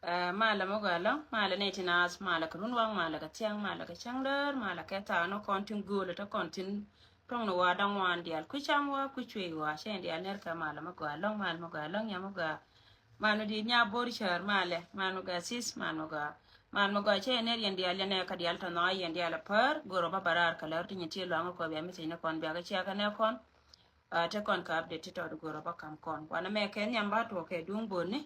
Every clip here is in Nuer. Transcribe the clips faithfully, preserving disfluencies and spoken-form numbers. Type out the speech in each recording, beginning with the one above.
Ɛ, malɛ mi gɔaa ɛlɔ̱ŋ, malɛ nɛy tin naath, malɛ kɛ runwaŋ, malɛ kɛ thiaŋ, malɛ kɛ cäŋdäär, malɛ kɛ thaak ni kɔn tin göölä te kɔn tin tuɔ̱ŋ ni wa da̱ŋ wan diaal. Kui̱ cam wa, kui̱ cuëëc wa, cɛ yɛn diaal ner kɛ malɛ mi gɔaa ɛlɔ̱ŋ, malɛ mi gɔaa ɛlɔ̱ŋ, nya mi gɔaa. Mal mi di̱i̱t nya bo̱r cäär malɛ, mal mi gɔaa sis, mal mi gɔaa. Mal mi gɔaa cɛ yɛn ner yɛn diaal, yɛn nɛ kä diaal tɔ̱ nhɔa̱a̱ yɛn diaal ɛ pär, go̱rä bä bä raar kɛ lär ti nyin ti luaŋ kɔ bia mi thiec ni kɔn bia kɛ cia kɛ nɛ kɔn. Ɛ, te kɔn kɛ update ti tɔt go̱rä bä kam kɔn. Wanɛ mɛ kɛ nhiam ba tuɔk kɛ duŋ bööni.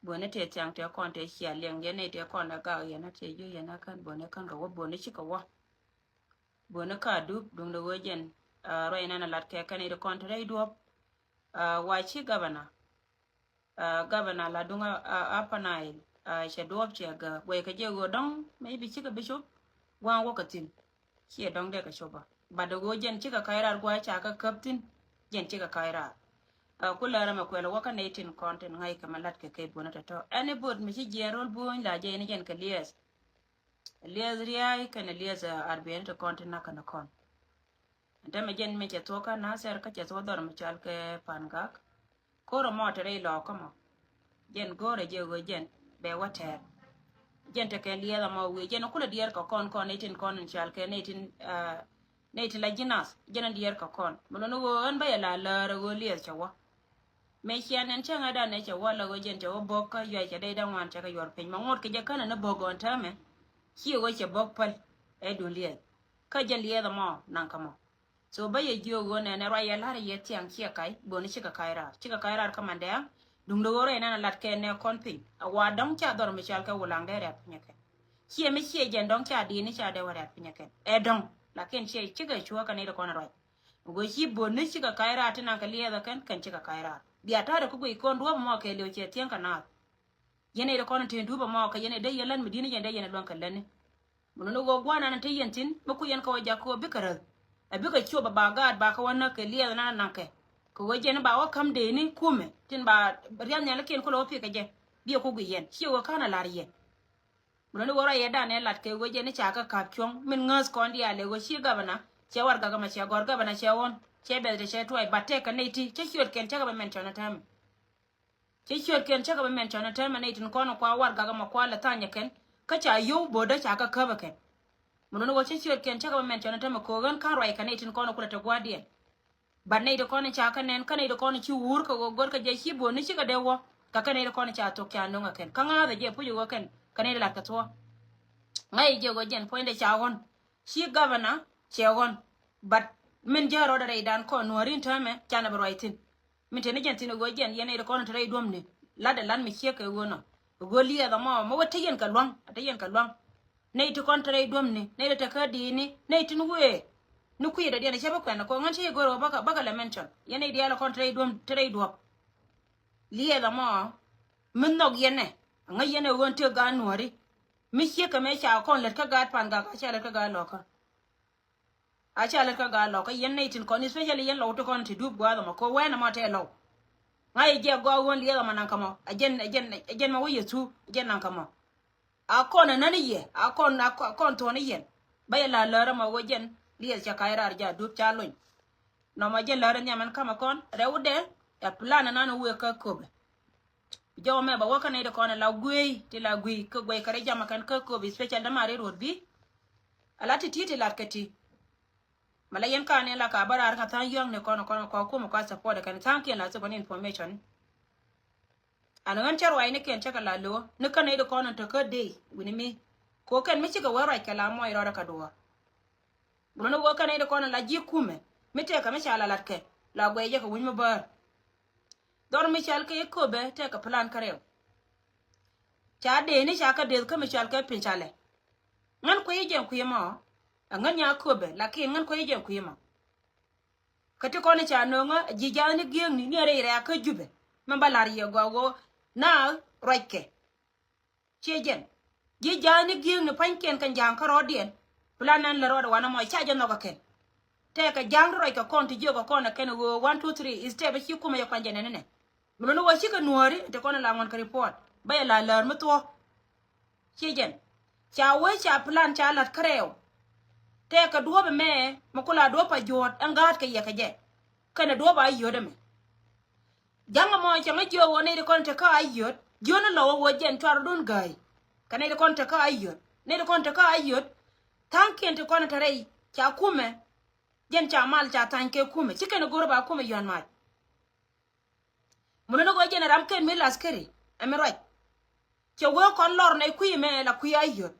Bööni tëë thiaŋ tëë kɔn tëë cia liɛŋ yɛn nɛy tëë kɔn ɛ gak yɛn a tëë jiö yɛn a kän bööni kän kɛ wä bööni cikɛ wä. Bööni ka dup duŋdɛ ɣöö jɛn, ɛ, ruac nɛn a lat kɛ kɛn i̱ ti kɔn te rɛy duɔ̱p. Ɛ, wa ci gabana. Ɛ, gabana la duŋ a, a, Upper Nile, ɛ, cɛ duɔ̱p cɛ gä guɛy kɛ jɛ ɣöö dɔ̱ŋ maybe cikɛ bi cop gua̱a̱ŋ wä kɛ thi̱n. Ciɛ dɔ̱ŋ dee kɛ copä. But ɣöö jɛn cikɛ ka̱c raar gua̱a̱ ca kä käp thi̱n. Jɛn cikɛ ka̱c raar. Ɛ, ku lärä mɛ kuɛl wä kä nɛy tin kɔn tin ŋa̱c kɛ mɛ lat kɛ kɛ buɔ̱nä tɔ̱tɔ̱. Ɛn i̱ böt mi ci jiɛɛn ro̱l buɔ̱ny la jɛ in jɛn kɛ liɛth. Liɛth ria̱a̱y kɛnɛ liɛth, ɛ, arbiɛni ti kɔn tin na̱k kɛnɛ kɔn. Ɛn täämɛ jɛn mi cɛ thuɔ̱k kä Nasir kä cɛ thuɔ̱k dhɔr mi cɔal kɛ Pangak. Ko̱r ɛmɔ te rɛy lɔɔkä mɔ. Jɛn go̱o̱rɛ jɛ ɣöö jɛn bɛ wä tɛɛr. Jɛn te kɛn liɛth ɛmɔ wëë jɛn kulɛ diɛɛr kɛ kɔn kɔn nɛy tin kɔn in cɔal kɛ nɛy tin, ɛ, nɛy tin la ji̱ nath jɛn in diɛɛr kɛ kɔn. Mi luni ɣöö ɣän bä yɛ la läär ɛ ɣöö liɛth cɛ wä. Mëë ciɛ nɛn cäŋɛ dan ɛ cɛ wä la ɣöö jɛn cɛ wä bo̱k kä yuay cɛ dee dan wan cɛ kɛ yuɔr piny. Ma ŋot kɛ jɛ känɛ ni bo̱k gɔ̱n täämɛ. Ciɛ ɣöö cɛ bo̱k päl ɛ duun liɛth. Kä jɛ liɛth ɛmɔ naŋ kä mɔ. So bä yɛ jiök ɣöö nɛnɛ ruac yɛ la̱r yɛ thiaŋ ciɛ ka̱c, bööni cikɛ ka̱c raar. Cikɛ ka̱c raar kä mandɛ a duŋdɛ ɣöö ruac nɛn a lat kɛ nɛ kɔn piny. A wa dɔ̱ŋ ca dhɔr mi cɔal kɛ Wulaŋ dee rɛ̈t piny ɛ kɛn. Ciɛ mi ciɛ jɛn dɔ̱ŋ ca di̱i̱ni ca dee wä rɛ̈t piny ɛ kɛn. Ɛ dɔ̱ŋ, lakin ciɛ cikɛ cuäk kɛ nɛy ti kɔn a ruac. Ɣöö ci bööni cikɛ ka̱c raar ti naŋ kɛ liɛɛth ɛ kɛn, kɛn cikɛ ka̱c raar. Bia ta̱rɛ kä guic kɔn duɔ̱ɔ̱p mɔ kɛ liw ciɛ thiaŋ kɛ naath. Yɛn nɛy ti kɔn tin duɔ̱ɔ̱p ɛmɔ kɛ yɛn ɛ dee yɛn län mi di̱i̱ni jɛn dee yɛn ɛ luäŋ kɛ lätni. Mun ni ɣöö gua̱a̱r nan te yɛn thi̱n mi ku yɛn kɛ wä jak kɛ wä bikɛ räth. Ɛ bikɛ cuɔp ɛ ba gaat ba kɛ wä näk kɛ liɛth nan naŋkɛ. Kɛ ɣöö jɛn ba wä käm dee ni kumɛ tin ba riath nhialikiɛn kulɛ wä pi̱kɛ jɛ. Biɛ ku gui yɛn ciɛ ɣöö ka̱n a la̱r yɛn. Mun ni ɣöö ruac yɛ dan ɛ lat kɛ ɣöö jɛn ni ca kɛ ka̱p cuɔ̱ŋ min ŋäth kɔn diaal ɛ ɣöö ci gabana cɛ warɛgak ɛmɛ cɛ gɔ̱r gabana cɛ ɣɔ̱n cɛ bɛth te cɛ tuɔɔc ba tɛk kɛ nɛy ti cä ciötkiɛn cä kɛ bɛ mɛn cɔn ɛ täämɛ. Cä ciötkiɛn cä kɛ bɛ mɛn cɔn ɛ täämɛ nɛy tin kɔn ɛ kua warɛgak ɛmɔ kua lɛ tha̱a̱ny ɛ kɛn. Kä ca yio̱w bo̱o̱dä ca kɛ käp ɛ kɛn. Mun ni ɣöö cä ciötkiɛn cä kɛ bɛ mɛn cɔn ɛ täämɛ kɛ ɣöö ɣän ka̱n ruac kɛ nɛy tin kɔn ɛ kulɛ te gua̱a̱rdiɛn. But nɛy ti kɔn ca kɛ nɛn kä nɛy ti kɔn ci wur kɛ ɣöö go̱rkɛ jɛ ci bo̱o̱ni cikɛ dee wä. Kɛ kɛ nɛy ti kɔn ca thok ca no̱ŋ ɛ kɛn kä ŋa̱thɛ jɛ puc ɛ ɣöö kɛn kɛ nɛy ti lat kɛ thuɔ̱ɔ̱. Ŋa̱c jɛ ɣöö jɛn puɔ̱nydɛ ca ɣɔ̱n ci gabana cɛ ɣɔ̱n. But min jɛ rɔɔdɛ rɛydan kɔn nuɔ̱ɔ̱rin täämɛ canɛ bɛ ruac thi̱n. Min te ni jɛn thi̱n ɛ ɣöö jɛn yɛn nɛy ti kɔn te rɛy duɔ̱mni. Latdɛ lat mi ciek kɛ ɣöö nɔ ɛ ɣöö liɛth ɛmɔ mɛ wä te yɛn kɛ lua̱ŋ a te yɛn kɛ lua̱ŋ. Nɛy ti kɔn te rɛy duɔ̱mni nɛy ti te kä di̱i̱ni nɛy tin wëë. Ni kui̱dɛ diɛn cä bi kuɛn kɛ ɣöö ŋän cä yɛ go̱r ɣöö bakɛ bakɛ lɛ mention yɛn nɛy diaal kɔn te rɛy duɔ̱m te rɛy duɔ̱p. Liɛth ɛmɔ mi nhɔk yɛn ɛ ŋäc yɛn ɛ ɣöö tëë gaat nuɔ̱ɔ̱ri. Mi ciek kɛ mëë ca kɔn lät kä gaat Pangak a ca lät kä gaat Lɔkä. A ca lät kä gaat Lɔkä yɛn nɛy tin kɔn especially yɛn Lɔw ti kɔn ti dup gua̱a̱th ɛmɔ kɛ wɛn ɛmɔ tɛ Lɔw. Ŋa̱c yɛ jiɛk gɔaa ɣöö liɛth ɛmɔ naŋ kä mɔ ɛ jɛn ɛ jɛn ɛ jɛn mɔ wä yɛ thu ɛ jɛn naŋ kä mɔ. A kɔn ɛ nän i̱ yɛ a kɔn a kɔn thuɔ̱n i̱ yɛn. Bä yɛ la lär ɛmɔ ɣöö jɛn liɛth ca ka̱c raar ja dup ca lony. Nɔmɔ jɛn lär ɛ nhiam ɛn ka̱mɛ kɔn rɛwdɛ. Ɛ plan ɛnan ɛ wëë kä köpɛ. Jɔw mɛ bɛ wä kä nɛy ti kɔn ɛ la guiey ti la guiey kä guiey kä rɛy jam ɛ kɛn kä köpɛ especially dämaari ruɔ̱t bi. Ɛ la ti ti ti lat kɛ ti. Mɛ la yɛn ka ni la ka bä raar kä tha̱a̱ŋ yɔ̱a̱ŋ ni kɔn kɔn kɔn kumɛ kɔn support ɛ kɛn tha̱a̱ŋ kiɛn la thok kɔn information. An ɣän cä ruacnikiɛn cä kɛ la lo̱o̱ ni kä nɛy ti kɔn in te kä dee wi̱ni mi. Ko kɛn mi cikɛ wee ruac kɛ la muɔc rɔɔdɛ kɛ duɔ̱ɔ̱r. Bä ni wee kä nɛy ti kɔn in la ji̱ kumɛ mi tëëkɛ mi ca la latkɛ la guɛy jɛ kɛ wi̱ny mi bäär. Dhɔr mi cal kɛ i̱ köpɛ tëëkɛ plan kä rɛw. Ca dee ni ca kä deth kä mi cal kɛ piny ca lɛ. Ŋän kui̱ jɛn kui̱ mɔ. Ɛ ŋän nya köpɛ lakin ŋän kui̱ jɛn kui̱ mɔ. Kä ti kɔn i̱ ca nööŋä ji̱ ja̱a̱th ni gi̱eŋni ni rɛy rɛ̈ɛ̈k kä Jubɛ. Mɛn ba la̱r yɛ gɔaa ɣöö na ruackɛ. Ciɛ jɛn ji̱ ja̱a̱th ni gi̱eŋni pa̱nykiɛn kɛn ja̱a̱ŋ kä rɔɔdiɛn. Plan nan lɛ rɔɔdɛ wanɛ mɔ ca jɛ nhɔk ɛ kɛn. Tɛkɛ ja̱a̱ŋ ti ruackɛ kɔn ti jiök ɛ kɔn ɛ kɛn ɣöö one two three step ci kumɛ yɛ kuany jɛ nɛn inɛ. Mi luni wä cikɛ nuääri ti kɔn in la ŋuɔ̱n kɛ report bä yɛ la läär mi thuɔ̱k. Ci jɛn ca wee ca plan ca la̱t kärɛw. Tɛkɛ duɔ̱ɔ̱p ɛmɛ mi ku la duɔ̱ɔ̱p a juɔ̱ɔ̱t ɛn ga̱a̱t kɛ yɛ kɛ jɛ. Kɛnɛ duɔ̱ɔ̱p a yio̱t ɛmɛ. Ja̱ŋ ɛmɔ cɛ ŋä jiök ɣöö nɛy ti kɔn te kä a yio̱t. Jiön ni lɔw ɛ ɣöö jɛn cuarɛ dun gääy. Kɛ nɛy ti kɔn te kä Ayod, nɛy ti kɔn te kä Ayod. Tha̱a̱ŋkiɛn ti kɔn te rɛy ca kumɛ. Jɛn ca mal ca tha̱a̱ny kɛ kumɛ ci kɛn go̱r ba kumɛ yɔ̱a̱n mac. Mun ni ɣöö jɛn ram kɛn mi laskeri ɛ mi ruac. Cɛ wee kɔn lɔr nɛy kui̱ mɛ la kui̱ Ayod.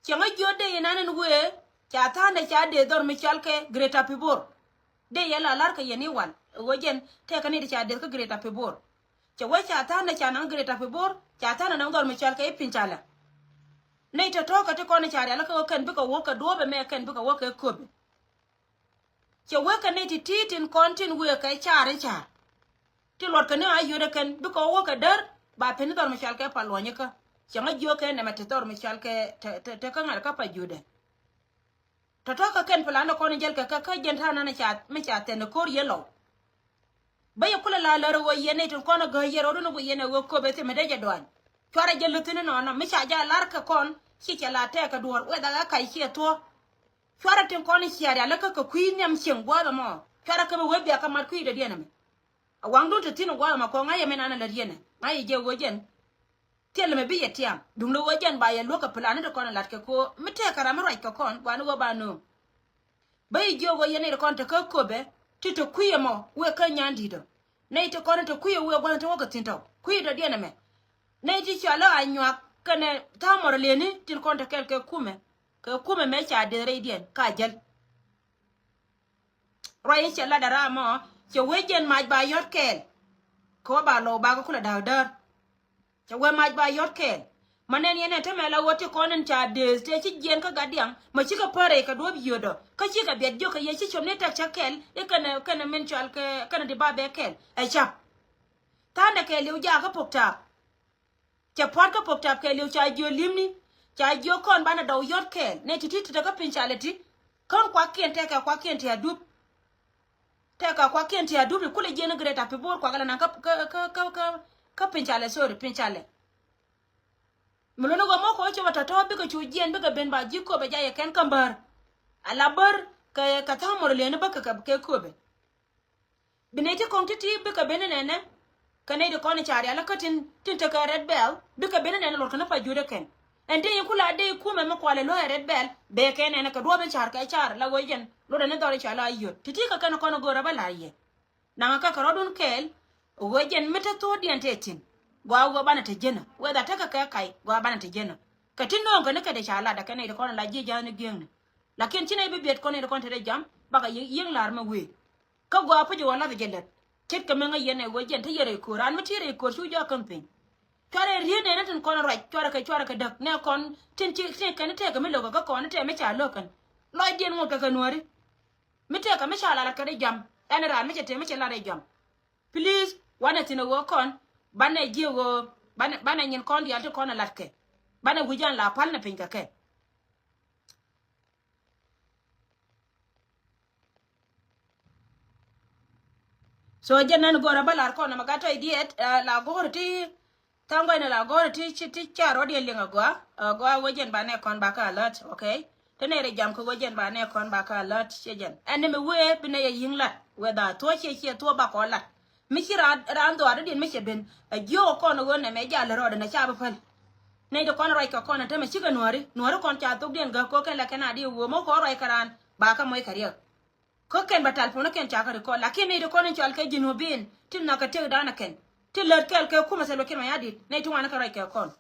Cɛ ŋä jiöt dee yɛ nan in wee ca tha̱a̱ndɛ ca dee dhɔr mi cɔal kɛ Greater Pibor. Dee yɛ la lar kɛ yɛn i̱ wal ɣöö jɛn tɛkɛ ni di ca dee kä Greater Pibor. Cɛ wee ca tha̱a̱ndɛ ca naŋ Greater Pibor ca tha̱a̱ndɛ naŋ dhɔr mi cɔal kɛ i̱ Pincalɛ. Nɛy tɔ̱tɔ̱ kɛ ti kɔn i̱ ca rial kä ɣöö kɛn bikɛ wä kɛ duɔ̱ɔ̱pɛ mɛ kɛn bikɛ wä kɛ köpɛ. Cɛ wee kɛ nɛy ti̱ti̱ tin kɔn tin wee kɛ car i̱ car. Ti luɔt kɛ ni a yöt ɛ kɛn bikɛ wä kɛ däär ba peni dhɔr mi cɔal kɛ pa luɔ̱nyä kä. Cɛ ŋä jiök kɛ nɛmɛ ti dhɔr mi cɔal kɛ te, te, te kä ŋa̱t kä pa jutdɛ. Tɔ̱tɔ̱ kä kɛn plan dɛ kɔn in jäl kɛ kä kä jɛn ta̱a̱ nan mi ca thɛn ko̱r yɛ lɔw. Bä yɛ kulɛ la lär ɛ ɣöö yɛn nɛy tin kɔn ɛ gääy yɛ rɔɔdun ɛ ɣöö yɛn ɛ ɣöö köpɛ thimɛ dee jɛ dɔany. Cuarɛ jɛ lät thi̱n inɔnɔ mi ca jɛ a lar kɛ kɔn ci cɛ la tɛɛk kɛ duɔ̱ɔ̱r weth a ɣä kac ciɛ thuɔ̱k. Cuarɛ tin kɔn in ciaar yalä kä kɛ kui̱ nhiam cieŋ gua̱a̱th ɛmɔ. Cuarɛ kɛ mi wee bia kä mat kui̱ dɔ̱diɛn ɛmɛ. A waŋdun te thi̱n in gua̱a̱th ɛmɔ kɔŋ ŋa̱c ɛmɛ nanɛ lät yɛn ɛ ŋa̱c yɛ jɛ ɣöö jɛn. Thilɛ mi bi yɛ tiam duŋdɛ ɣöö jɛn ba yɛ luäk kɛ plan ni ti kɔn in lat kɛ ko̱ mi tɛɛk kɛ ram mi ruac kɛ kɔn gua̱a̱ni ɣöö ba nööŋ. Bä i̱ jiök ɣöö yɛn nɛy ti kɔn te kä köpɛ ti te kui̱ ɛmɔ wëë kä nyan di̱t ɔ. Nɛy ti kɔn te kui̱ ɛ wëë gua̱n te wä kɛ thi̱n tɔ̱ kui̱ dɔ̱diɛn ɛmɛ. Nɛy ti cɔal ɛ Anyuak kɛnɛ tha̱a̱ŋ mɔr lëëni tin kɔn te kɛl kɛ kumɛ kɛ kumɛ mɛ ca deth rɛydiɛn ka jäl. Ruac in cɛ lat dɛ ram mɔ cɛ wee jɛn mac ba yɔ̱t kɛɛl. Kɛ wä ba lɔw ba kɛ kulɛ da̱a̱k däär. Cɛ wee mac ba yɔ̱t kɛɛl. Ma nɛn yɛn ɛ te mɛ la ɣöö ti kɔn in ca deth tëë ci jiɛn kä gat diaŋ ma cikɛ pär rɛy kɛ duɔ̱ɔ̱p yio̱dɔ kä cikɛ biɛt jiök kɛ yɛ ci com ni tɛk cä kɛl i̱ kɛnɛ kɛnɛ min cɔal kɛ kɛnɛ di ba bɛ kɛl ɛ cap. Tha̱a̱ndɛ kɛɛliw jaak kä pok taap. Cɛ pua̱t kä pok taap kɛɛliw ca jiök li̱mni ca jiök kɔn banɛ dɔw yɔ̱t kɛɛl nɛ ti̱ti̱ ti te kä piny ca lɛ ti. Kän kuakiɛn tɛkɛ kuakiɛn ti adup. Tɛkɛ kuakiɛn ti adup i̱ kulɛ jiɛn i̱ Greater Pibor kuakä lɛ naŋ kä kä kä kä kä piny ca lɛ, sorry, piny ca lɛ. Mi luni ɣöö mɔ kɛ wä cop a tɔ̱tɔ̱ bikɛ cu jiɛn bikɛ ben ba ji̱ köpɛ jayɛ kɛn kä bär. Ala bär kɛ kɛ tha̱a̱ŋ mɔr lieni bä kɛ kɛ köpɛ. Bi nɛy ti kɔŋ ti̱ti̱ bikɛ ben inɛnɛ. Kɛ nɛy ti kɔn i̱ ca rial ikä tin tin tekɛ Red Belt bikɛ ben inɛnɛ luɔt kɛn i̱ pa juut ikɛn. Ɛn dee in kula dee i̱ kumɛ mi kualɛ lo̱ ɛ Red Belt bee kɛ inɛnɛ kɛ duɔ̱ɔ̱p in car kɛ car la ɣöö jɛn luɔt ɛn i̱ dhɔr i̱ ca la yio̱t ti̱ti̱ kɛ kɛn kɔn i̱ go̱o̱r ɛ bä la̱r yɛ. Naŋ kä kɛ rɔ̱dun kɛɛl ɣöö jɛn mi te thokdiɛn te thi̱n. Gɔaa ɣöö banɛ te jenä whether tekɛ kɛ kac gɔaa banɛ te jenä. Kɛ ti nööŋ kɛ ni kɛ dee ca lat ɛ kɛ nɛy ti kɔn la ji̱ ja̱a̱n ni gi̱eŋni. Lakin ci nɛy bi biɛt kɔn nɛy ti kɔn te dee jam bakɛ yiëŋ la̱r mɛ wëë. Kä gɔaa puc ɣöö lath jɛ lät ce̱tkɛ mi ŋäc yɛn ɛ ɣöö jɛn te yɛ rɛy köör raan mi ti rɛy köör cu jɔak käm piny. Cuarɛ riet nɛn tin kɔn ruac cuarɛ kɛ cuarɛ kɛ däk nɛ kɔn tin ci tin kɛn tɛkɛ mi lo̱kɛ kä kɔn tɛk mi ca lo̱k kɛn. Lɔcdiɛn ŋot kɛ kɛ nuääri. Mi tëëkä mi ca lalat kɛ di jam ɛn raan mi cɛ tëë mi cɛ lat ɛ jam. Please wanɛ thi̱n ɛ ɣöö kɔn banɛ jiɛ ɣöö banɛ banɛ nyin kɔn diaal ti kɔn ɛ lat kɛ banɛ wi̱c an la pal nɛ piny kɛ kɛ. So jɛn nɛn go̱rɛ bä lar kɔn ɛmɛ gat tɔy diɛt la go̱rɛ ti. Tha̱a̱ŋ gɔ̱a̱c ni la go̱o̱ri ti ci ti ca rɔ̱diɛn liŋ agɔaa. Agɔaa wee jɛn ba nɛ kɔn ba kä alert, okay? Te nɛ rɛ jam kɛ wee jɛn ba nɛ kɔn ba kä alert ciɛ jɛn. Ɛn ni mi wee bi nɛ yɛ yi̱ŋ lat whether thuɔ̱c ciɛ ciɛ thuɔ̱c ba kɔn lat. Mi ci raan raan dhɔaar dɔ̱diɛn mi cɛ ben a jiök kɔn ɣöö nɛ mɛ jal rɔɔdɛ nɛ ca bi päl. Nɛy ti kɔn ruac kɛ kɔn ɛn tämɛ cikɛ nuääri nuääri kɔn ca thokdiɛn gäk ko̱ kɛn lɛ kɛn a di ɣöö mɔ kɔn ruac kɛ raan ba kä moc kɛ riɛk. Kä kɛn bɛ talpon kɛn ca kä record lakin nɛy ti kɔn in cɔal kɛ Jinubin ti nhɔk kɛ tëkdan ɛ kɛn ti lät kɛɛl kɛ kumɛ Salva Kiir Mayardit nɛy ti ŋuan kɛ ruac kɛ kɔn.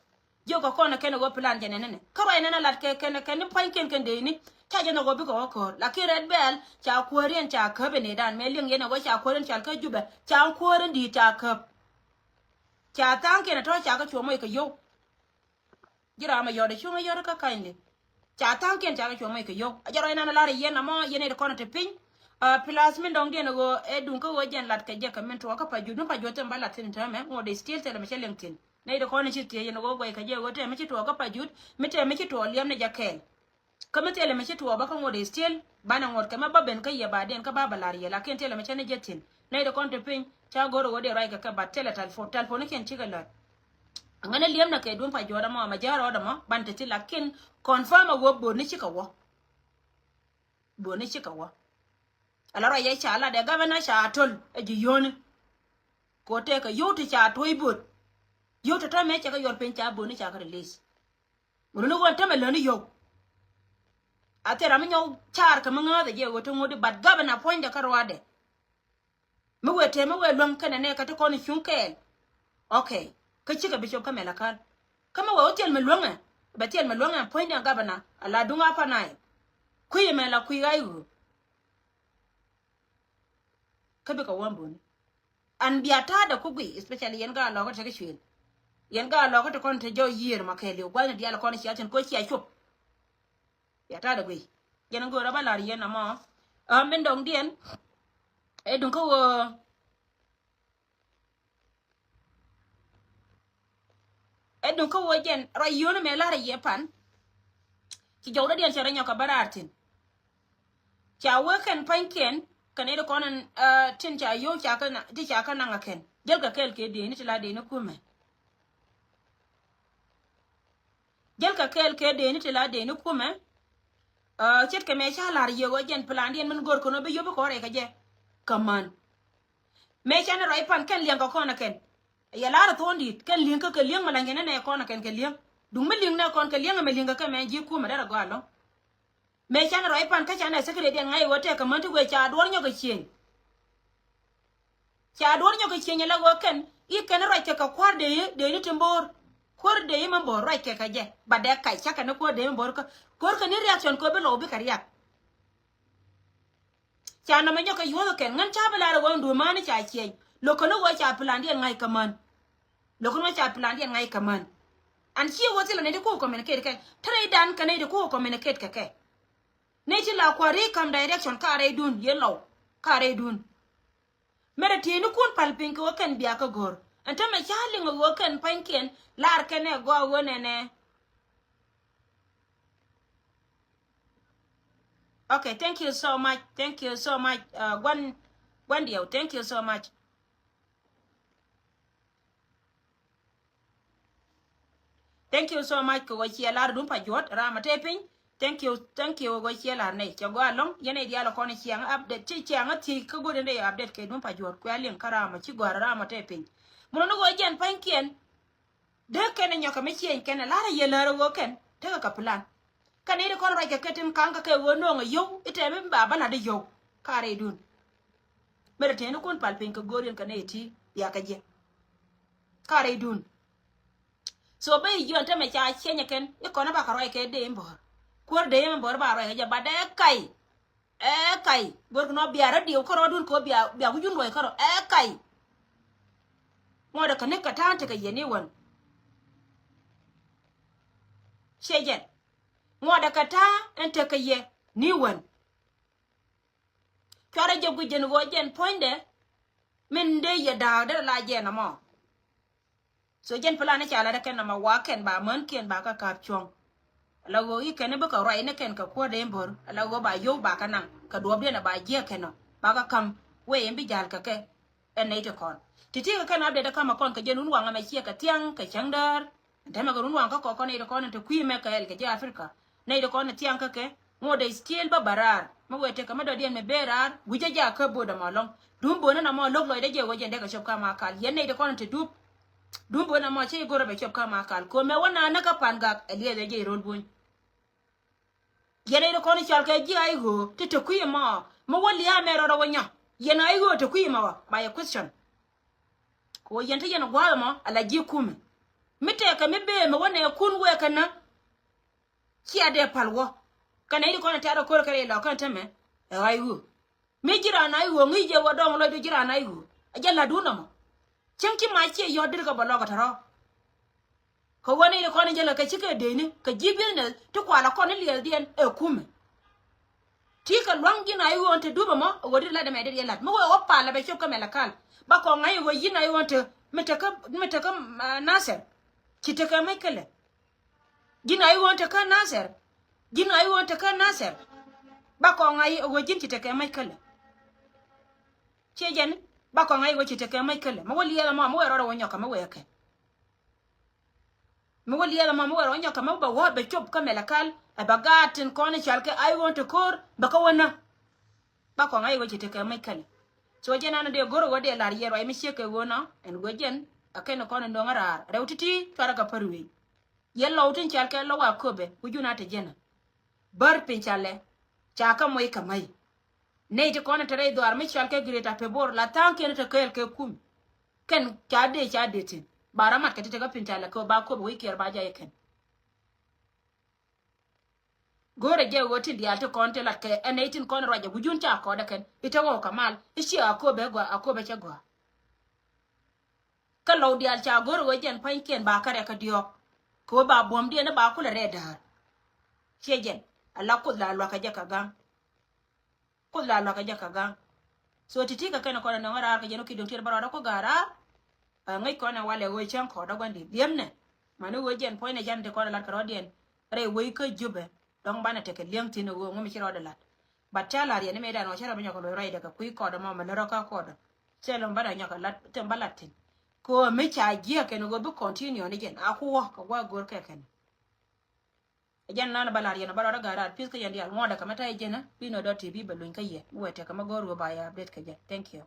Jiök kɛ kɔn ɛ kɛn ɛ ɣöö plan jɛ nɛnɛ nɛ kä ruac nɛn ɛ lat kɛ kɛn kɛn ni pua̱ny kɛn kɛn dee ni ca jɛ nhɔk ɣöö bikɛ wä köör lakin Red Belt ca kuäär yɛn ca käp ɛ nɛy dan mɛ liŋ yɛn ɛ ɣöö ca kuäär yɛn cɔal kɛ Jubɛ ca kuäär in di̱i̱t ca käp. Ca tha̱a̱ŋ kɛn ɛ tɔ̱ ca kɛ cuɔ̱ɔ̱ŋ mɔc kɛ yio̱w. Ji̱ ram a yɔt a cuŋ a yɔt kä ka̱ny li. Ca tha̱a̱ŋkiɛn ca kɛ cuɔ̱ŋ mɔc kɛ yio̱w a jɛ rɔy nan a lar a yɛn amɔ yɛn nɛy ti kɔn a te piny. Plus min dɔ̱ŋdiɛn a ɣöö ɛ duŋ kä ɣöö jɛn lat kɛ jɛ kɛ min tuɔɔk kä pa juut mi pa juut thim ba lat thi̱n täämɛ ŋuɔ̱t dee still thilɛ mi cɛ liŋ thi̱n. Nɛy ti kɔn a ci thiec yɛn a ɣöö guɛc kɛ jɛ a ɣöö tɛmɛ ci tuɔɔk kä pa juut mi tɛmɛ ci tuɔɔk liɛm ni jɛ kɛɛl. Kä mi thilɛ mi ci tuɔɔk bä kä ŋuɔ̱t dee still banɛ ŋuɔ̱t kɛ mɛ bä ben kä yɛ ba diɛn kä ba bɛ lar yɛ lakin thilɛ mi cɛ ni jɛ thi̱n. Nɛy ti kɔn te piny ca go̱r ɣöö dee ruac kɛ kɛ bat thilɛ talpon talpon ni kiɛn cikɛ lät. Ŋäni liɛm nɛ kɛ duun pa juɔ̱ɔ̱r ɛmɔ mɛ jɛ rɔɔd ɛmɔ ban te thi̱n lakin confirm a ɣöö bo̱o̱r ni cikɛ wä. Bo̱o̱r ni cikɛ wä. Ala ruac yɛ ca lat ɛ gavana ca töl ɛ ji̱ yio̱o̱ni. Kɛ ɣöö tëëkɛ yio̱w ti ca tuɔ̱c bo̱o̱r. Yio̱w tɔ̱tɔ̱ mɛ cɛ kɛ yuɔr piny ca bööni ca kɛ release. Ɣöö ni ɣöö tämɛ läni yio̱w. A thil ram mi nyɔk car kɛ mi ŋääth ɛ jɛ ɣöö ti ŋut i̱, but governor puɔ̱nydɛ kä ruaadɛ. Mi wëë tëë mi wëë luäŋ kɛnɛ nɛ kä ti kɔn i̱ cuŋ kɛɛl. Okay. Kä cikɛ bi cop kä mɛ la kän. Kä mi wëë wä thil mi luäŋɛ, bɛ thil mi luäŋɛ puɔ̱nydɛ governor a la duŋ a panay. Kui̱ mɛ la kui̱ ɣa̱c ɣöö. Kä bikɛ wä böni. An bia ta̱a̱dɛ ku gui, especially yɛn gaa lɔkä tekɛ cuël. Yɛn gaa lɔkä te kɔn te jɔw yiër ma kɛɛliw gua̱thni diaal kɔn cia thi̱n ko̱ cia cop. Bia ta̱a̱dɛ gui. Yɛn go̱o̱rä ba la̱r yɛn amɔ. Ɛ min dɔŋdiɛn. Ɛ duŋ kä ɣöö. Ɛ duŋ kä ɣöö jɛn ruac yio̱o̱ni mɛ la̱rä yɛ pan. Ci jɔwdädiɛn cɛ rɔ nyɔk kɛ bä raar thi̱n. Ca wee kɛn pa̱nykiɛn kɛn i̱ ti kɔn ɛn, ɛ, tin ca yio̱w ca kä na, ti ca kä naŋ ɛ kɛn. Jäl kɛ kɛɛl kɛ dëëni ti la dëëni kumɛ. Jäl kɛ kɛɛl kɛ dëëni ti la dëëni kumɛ. Ɛ, ce̱tkɛ mɛ ca la̱r yɛ ɣöö jɛn plandiɛn min go̱r kɛn ɣöö bi yio̱w bi kɔn rɛy kɛ jɛ. Kä män. Mëë canɛ ruac pan kɛn liɛŋ kɛ kɔn ɛ kɛn. Yɛ la̱r ɛ thuɔ̱ɔ̱ŋ di̱i̱t kɛn li̱eŋ kä kɛ li̱eŋ mɛ la̱ny kɛn nɛ kɔn ɛ kɛn kɛ li̱eŋ. Duŋ mi li̱eŋ nɛ kɔn kɛ li̱eŋ ɛmɛ li̱eŋ kɛ kɛ mɛ ji̱ kumɛ derɛ gɔaa ɛlɔ̱ŋ. Mëë canɛ ruac pan kä canɛ secretary diɛn ŋa̱c ɛ ɣöö tɛk kɛ män ti wëë ca duɔ̱ɔ̱r nyɔk kɛ cieŋ. Ca duɔ̱ɔ̱r nyɔk kɛ cieŋ ɛ la ɣöö kɛn i̱ kɛn ruac kɛ kɛ kua̱r dee i̱ dee ni ti mbo̱o̱r. Kuäär dee i̱ mɛ mbo̱o̱r ruac kɛ kɛ jɛ. Ba dee kac cakɛ ni kuäär dee i̱ mɛ mbo̱o̱r kä. Kuäär kɛ ni riak thiɔn kɛ bi lɔw bikɛ riak. Ca nɔmɔ nyɔk kɛ yuɔth kɛn ŋän ca bi lar ɛ ɣöö duɔ̱ɔ̱r mäni ca ciɛny. Lo̱k kɛn ɣöö ca plandiɛn ŋa̱c kä män. Lo̱k kɛn ɣöö ca plandiɛn ŋa̱c kä män. An ci ɣöö thilɛ nɛy ti ku communicate kɛn. Te rɛydan kɛ nɛy ti ku communicate kɛ kɛ. Nɛy ti la kua̱r i̱ kam direction ka rɛydun yɛ lɔw ka rɛydun. Mɛrɛ tieynikun pal piny kɛ ɣöö kɛn bia kä go̱r. Ɛn tämɛ ca liŋ ɛ ɣöö kɛn pa̱nykiɛn lar kɛn ɛ gɔaa ɣöö nɛnɛ. Okay, thank you so much. Thank you so much. Uh, Guan, Guan Diɛw, thank you so much. Thank you so much kɛ ɣöö ciɛ lar duŋ pa juɔ̱t ram a te piny. Thank you, thank you kɛ ɣöö ciɛ lar nɛy cɛ gɔaa ɛlɔ̱ŋ. Yɛn nɛy diaal kɔn ciɛŋ update ci ciɛŋ a thiec kä go̱o̱r in dee update kɛ duŋ pa juɔ̱t kuɛ a liŋ kä ram a ci gɔ̱a̱r ram a te piny. Mun ni ɣöö jɛn pa̱nykiɛn. Dee kɛn ɛ nyɔkɛ mi cieny kɛn ɛ la̱rä yɛ lär ɛ ɣöö kɛn tekɛ kɛ plan. Kɛn i̱ ti kɔn ruac kɛ kɛ tin ka̱ŋ kɛ kɛ ɣöö no̱o̱ŋ ɛ yio̱w i̱ tɛm i̱ ba bä la̱t i̱ yio̱w. Ka rɛydun. Mɛrɛ tëënikun pal piny kɛ go̱o̱r yɛn kɛ nɛy ti bia kɛ jiɛ. Ka rɛydun. So bä i̱ jiɔn tämɛ ca cieny ɛ kɛn i̱ kɔn i̱ bakɛ ruac kɛ dee i̱ mbo̱r. Kuäär dee i̱ mbo̱r ba ruac kɛ jɛ ba dee kac. Ɛ kac. Go̱rkɛ nɔ bia rɔ diw kärɔɔdun kɛ ɣöö bia, bia wi̱cun luɔc kärɔɔ. Ɛ kac. Ŋuɔ̱tdɛ kɛ ni kɛ ta̱a̱ŋ tekɛ yɛ ni wän. Ciɛ jɛn. Ŋuɔ̱tdɛ kɛ ta̱a̱ŋ ɛn tekɛ yɛ ni wän. Cuarɛ jɛ guic jɛn ɣöö jɛn puɔ̱nydɛ. Min dee yɛ da̱a̱k derɛ la jɛn ɛmɔ. So jɛn plan ni ca lat kɛn nɔmɔ wa kɛn ba män kiɛn ba kä ka̱p cuɔ̱ŋ. Ala ɣöö i̱ kɛn bikɛ ruac ni kɛn kɛ kuäär dee bo̱r. Ala ɣöö ba yio̱w ba kä naŋ kɛ duɔ̱ɔ̱pdiɛn ɛ ba jiɛk kɛn ɔ ba kä ka̱m wee in bi ja̱l kɛ kɛ. Ɛn nɛy ti kɔn ti ti kɛ kɛn update ɛ ka̱mɛ kɔn kɛ jɛn wun waŋ ɛmɛ ciɛ kɛ thia̱ŋ kɛ cäŋ däär. Ɛn tɛmɛ kɛ run waŋ kä kɔk kɔn nɛy ti kɔn in te kui̱ mɛ kɛ ɛl kɛ jɛ Africa. Nɛy ti kɔn in thiaŋ kä kɛ ŋot dee still bä bä raar. Mi wee tekɛ mi dɔ̱diɛn mi bëë raar wi̱cä jak kä bo̱o̱t ɛmɔ lɔ̱ŋ. Duum bo̱o̱n ɛn ɛmɔ lo̱k lɔcdä jɛ wee jɛn dee kɛ cop kä ma kal yɛn nɛy ti kɔn in te dup. Duum bo̱o̱n ɛmɔ cä i̱ go̱rä bɛ cop kä ma kal ko̱mɛ wä naan ni kä pa̱n gak ɛ liɛth ɛ jɛ i̱ ro̱l buny. Yɛn nɛy ti kɔn in cɔal kɛ ji̱ a i̱ ɣöö ti te kui̱ ɛmɔ mi wä lia̱a̱ mɛ rɔɔdɛ wä nyɔ. Yɛn a i̱ ɣöö te kui̱ ɛmɔ wä ba yɛ question. Kɛ ɣöö yɛn te yɛn gua̱a̱th ɛmɔ ala ji̱ kumɛ. Mi tɛkɛ mi bëë mi wä nɛɛkun wëë kɛ nä. Cia dee pal wä kɛ nɛy ti kɔn in tɛ̈r ɛ ko̱r kɛ rɛy lɔ̱k kɛn tämɛ. Ɛ ɣa̱c ɣöö mi ji̱ raan a i̱ ɣöö ŋi̱i̱c jɛ wä dɔ̱ŋ lɔcdu ji̱ raan a i̱ ɣöö ɛ jɛ la̱tdun ɛmɔ. Cäŋ ci mac ciɛ yɔ̱t deri kɛ bɛ lɔk ɛ tɔ̱rɔ̱. Kɛ ɣöö nɛy ti kɔn in jälkɛ kɛ cikɛ dee ni kɛ ji̱ business ti kualɛ kɔn in liɛɛthdiɛn ɛ kumɛ. Ti kɛ lua̱ŋ ji̱n a i̱ ɣöö in te dup ɛmɔ ɛ ɣöö deri lat ɛmɛ deri ɛ la̱t mi wee ɣöö palɛ bɛ cop kä mɛlɛ kal. Ba kɔŋ ŋa̱c ɛ ɣöö ji̱n a i̱ ɣöö in te mi tekä mi tekä Nasir. Ci tekɛ mec kälɛ. Ji̱n a i̱ ɣöö in tekä Nasir. Ji̱n a i̱ ɣöö in tekä Nasir. Ba kɔŋ ŋa̱c ɛ ɣöö ji̱n ci tekɛ mec kälɛ. Ciɛ jɛn ba kɔŋ ŋa̱c ɛ ɣöö ci tekɛ mec kälɛ mi wä liɛɛth ɛmɔ mi wee rɔɔdɛ wä nyɔkä mi wee kɛ. Mi wä liɛɛth ɛmɔ mi wee rɔɔdɛ nyɔkä mi bɛ wä bɛ cop kä mɛlɛ kal ɛ bɛ gaat tin kɔn in cɔal kɛ a i̱ ɣöö in te ko̱r bɛ kä wä nä. Ba kɔŋ a i̱ ɣöö ci tekɛ mec kälɛ. So jɛn ɛn dee go̱r ɛ ɣöö dee la̱r yɛ ruac mi ciek kɛ ɣöö nɔ ɛn ɣöö jɛn. Ɛ kɛn kɔn in dɔŋ a raar rɛw ti̱ti̱ cuarɛ kɛ pär wei. Yɛ lɔw tin cal kɛ lɔw a köpɛ ku jun a te jɛnɛ. Bär piny calɛ ca kä moc kɛ mäc. Nɛy ti kɔn in te rɛy dhuaar mi cal kɛ Greater Pibor la tha̱a̱ŋ kiɛn te kɛɛl kɛ kum. Kɛn ca dee ca dee tin ba rɔ mat kɛ ti te kä piny calɛ kɛ ba köpɛ wec kiɛɛr ba jay kɛn. Go̱o̱rɛ jɛ ɣöö tin diaal ti kɔn ti lat kɛ ɛn nɛy tin kɔn ruacɛ wi̱cun ca kɔɔdɛ kɛn i̱ te ɣɔw kɛ mal i̱ ciɛ a köpɛ gɔaa a köpɛ cɛ gɔaa. Kä lɔw diaal ca go̱o̱rɛ ɣöö jɛn pa̱nykiɛn ba kärɛ kä diɔ̱ɔ̱k kɛ ɣöö ba buɔ̱mdiɛn i̱ ba kulɛ rɛɛ da̱a̱r. Ciɛ jɛn ala Kuoth la luakä jɛ kɛ ga̱ŋ. Kuoth la luakä jɛ kɛ ga̱ŋ. So ti̱ti̱ kɛ kɛn kɔn ɛ nɔŋ raar kɛ jɛn wä ki duŋ tiɛt bä rɔɔdä ku ga̱a̱r raar. Ɛ ŋäc kɔn ɛ walɛ ɣöö cäŋ kɔɔdä gua̱n di̱t li̱emnɛ. Mani ɣöö jɛn puɔ̱nynɛ can ti kɔn ɛ lat kɛ rɔ̱diɛn rɛy wec kä Jubɛ. Dɔ̱ŋ banɛ tekɛ li̱eŋ thi̱n ɛ ɣöö ŋu mi ci rɔɔdɛ lat. But ca la̱r yɛn ni mëëdan ɣɔw cä rɔ bi nyɔk kɛ luɔc rɔydɛ kɛ kui̱ kɔɔdä mɔ mɛ lät rɔ kä kɔɔdä. Cɛ lɔ̱ŋ banɛ nyɔk kɛ lat thi̱n bä lat thi̱n. Kɛ ɣöö mi ca jiɛk kɛn ɣöö bi continue ni jɛn a ku wä kɛ gua̱a̱k go̱o̱r kɛ kɛn. Ɛ jɛn nan bä la̱r yɛn ɔ bä rɔɔdä ga̱a̱r raar pi̱th kä yɛn diaal ŋuɔ̱ɔ̱dɛ kɛ mɛ ta̱yɛ jɛn ɛ bi nɔ dɔ̱r ti bi bɛ luny kä yɛ mi wɛ tekɛ mɛ go̱o̱r ɣöö ba yɛ update kɛ jɛ. Thank you.